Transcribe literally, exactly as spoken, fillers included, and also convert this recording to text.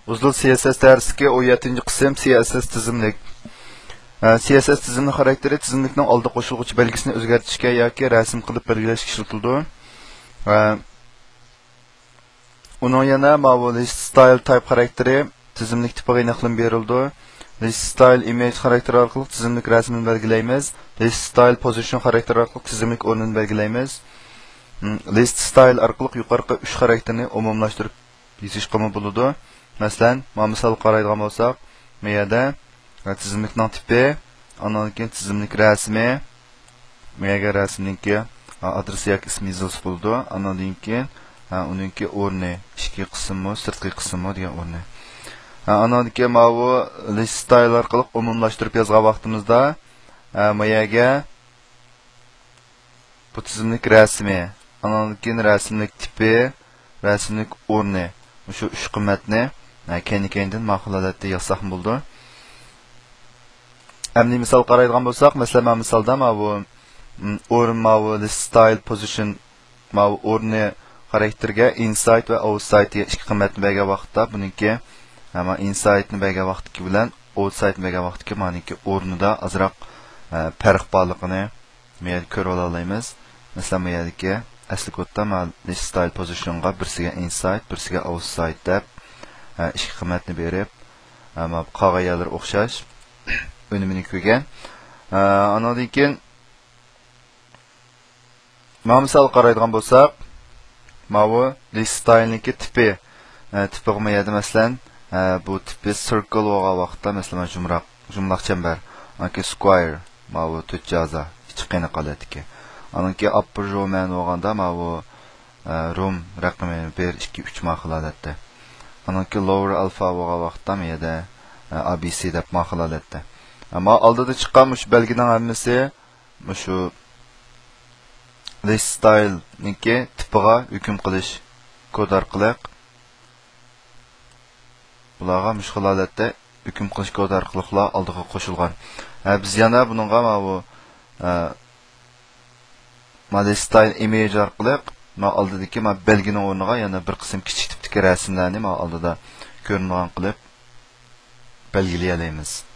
ئۇزۇل سى ئېس ئېس دەرسلىكى، ئون يەتتىنچى قىسىم، سى ئېس ئېس تىزىملىك. ئە، سى ئېس ئېس تىزىملىك خاراكتېرى تىزىملىكنىڭ ئالدى قوشۇلغۇچى بەلگىسىنى ئۆزگەرتىشكە ياكى رەسىم قىلىپ بەلگىلەشكە ئىشلىتىلىدۇ. ئە، ئۇنىڭ يەنە ماۋۇ لىست ستايل تايپ خاراكتېرى تىزىملىك تىپىغا ئېنىقلىما بېرىلىدۇ. لىست ستايل ئىمېج خاراكتېرى ئارقىلىق تىزىملىك رەسىمىنى بەلگىلەيمىز. لىست ستايل پوزىشن خاراكتېرى ئارقىلىق تىزىملىك ئورنىنى بەلگىلەيمىز. م، لىست ستايل ئارقىلىق يۇقىرىقى ئۈچ خاراكتېرنى ئومۇملاشتۇرۇپ يېزىشقىمۇ بولىدۇ. مەسىلەن، مانا مىسالغا قارايدىغان بولساق، بۇ يەردە، ھە، تىزىملىكنىڭ تىپى، ئاندىن كېيىن تىزىملىك رەسىمى، بۇ يەرگە رەسىمنىڭكى، ھە، ئادرېسى ياكى ئىسمى يېزىلسا بولىدۇ. ئاندىن كېيىن، ھە، ئۇنىڭكى ئورنى، ئىچكى قىسىممۇ، سىرتقى قىسىممۇ دېگەن ئورنى. ھە، ئاندىن كېيىن ماۋۇ لىست ستايل ئارقىلىق ئومۇملاشتۇرۇپ يازغان ۋاقتىمىزدا، ھە، بۇ يەرگە بۇ تىزىملىك رەسىمى، ئاندىن كېيىن رەسىملىك تىپى، رەسىملىك ئورنى، مۇشۇ ئۈچ قىممەتنى، ھە، كەينى-كەينىدىن ماخۇل ھالەتتە يازساقمۇ بولىدۇ. ئەمدى مىسال قارايدىغان بولساق، مەسىلەن، مانا مىسالدا ماۋۇ، م، ئورۇن ماۋۇ، لىست ستايل پوزىشن، ماۋۇ ئورنى خاراكتېرگە ئىنسايد ۋە ئاۋتسايد دېگەن ئىككى قىممەتنى بەرگەن ۋاقىتتا، بۇنىڭكى، ھە، مانا ئىنسايدنى بەرگەن ۋاقىتتىكى بىلەن ئاۋتسايدنى بەرگەن ۋاقىتتىكى مانىڭكى ئورنىدا ئازراق، ھە، پەرق بارلىقىنى بۇ يەردە كۆرۈۋالالايمىز. مەسىلەن، بۇ يەردىكى ئەسلى كودتا مانا لىست ستايل پوزىشنغا بىرسىگە ئىنسايد، بىرسىگە ئاۋتسايد دەپ، ئە، ئىككى قىممەتنى بېرىپ، ئە، مانا قالغان يەرلىرى ئوخشاش ئۈنۈمىنى كۆرگەن. ئە، ئانىڭدىن كېيىن مانا مىسالغا قارايدىغان بولساق، ماۋۇ لىست ستايلنىڭكى تىپى، ئە، تىپىغا ما يەردە، مەسىلەن، ئە، بۇ تىپى سىركل بولغان ۋاقىتتا، مەسىلەن، مانا جۇمراق، جۇملاق چەمبەر، ياكى سكوير، ماۋۇ تۆت جازا، ئىچى قېنىق ھالەتتىكى. ئانىڭكى ئاپپېر رومان بولغاندا، ماۋۇ، ئە، روم رەقىمى بىر، ئىككى، ئۈچ ماخىل ھالەتتە. ئانىڭكى لوۋېر ئالفا بولغان ۋاقىتتا، ما يەردە، ئە، ئا بى سى دەپ ماخىل ھالەتتە. ئەمما ئالدىدا چىققان مۇشۇ بەلگىنىڭ ھەممىسى مۇشۇ لىست ستايلنىڭكى تىپىغا ھۆكۈم قىلىش كود ئارقىلىق، بۇلارغا مۇشۇ خىل ھالەتتە ھۆكۈم قىلىش كود ئارقىلىقلا ئالدىغا قوشۇلغان. ھە، بىز يەنە بۇنىڭغا ماۋۇ، ئە، ما لىست ستايل ئىمېج ئارقىلىق ما ئالدىدىكى ما بەلگىنىڭ ئورنىغا يەنە بىر قىسىم كىچىك تىپتىكى رەسىملەرنى ما ئالدىدا كۆرۈنىدىغان قىلىپ بەلگىلىيەلەيمىز.